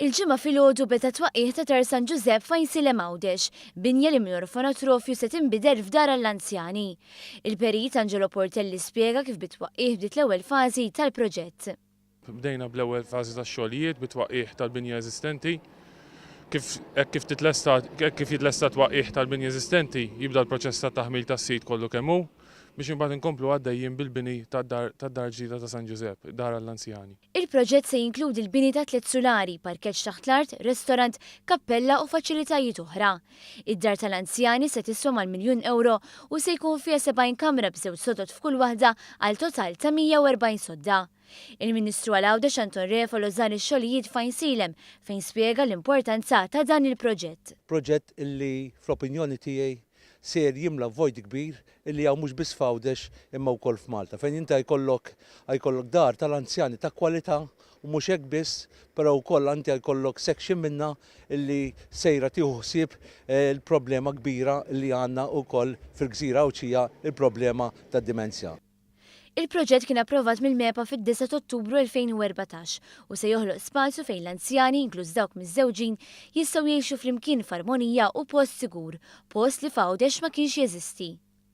Il-Ġimgħa filgħodu beda t-twaqqigħ ta' Dar San Ġużepp f'Għajnsielem Għawdex, binja li minn orfanatrofju se tinbidel f'dar għall-anzjani. Il-Perit Angelo Portelli spjega kif bit-twaqqigħ bdiet l-ewwel fażi tal-proġett. Bdejna bl-ewwel fażi tax-xogħlijiet bit-twaqqigħ tal-binja eżistenti. Kif hekk kif titlesta hekk kif jitlesta t-twaqqigħ tal-binja eżistenti, jibda l-proċess ta' taħmil tas-sit kollu kemm hu biex imbagħad inkomplu għaddejjin bil-bini tad-dar tad-dar ġdida ta' San Ġużepp, dar għall-anzjani. Il-proġett se jinkludi l-bini ta' tliet sulari, parkeġġ taħt l-art, restorant, kappella u faċilitajiet oħra. Id-dar tal-anzjani se tiswa mal-miljun ewro u se jkun fiha 70 kamra b'żewġ sodod f'kull waħda għal total ta' 140 sodda. Il-Ministru għal Għawdex Anton Refalo żar ix-xogħlijiet f'Għajnsielem fejn spjega l-importanza ta' dan il-proġett. Proġett illi fl-opinjoni tiegħi ser jimla vojt kbir illi hawn mhux biss f'Għawdex imma wkoll f'Malta fejn inti jkollok jkollok dar tal-anzjani ta' kwalità u mhux hekk biss, però wkoll anti jkollok section minnha illi sejra tieħu ħsieb il-problema kbira li għandna wkoll fil-gżira Għawdxija, il-problema tad-dimensja. Il-proġett kien approvat mill-MEPA fid-9 ta' Ottubru 2014 u se joħloq spazju fejn l-anzjani, inkluż dawk miżżewġin, jistgħu jgħixu flimkien f'armonija u post sigur, post li f'Għawdex ma kienx jeżisti.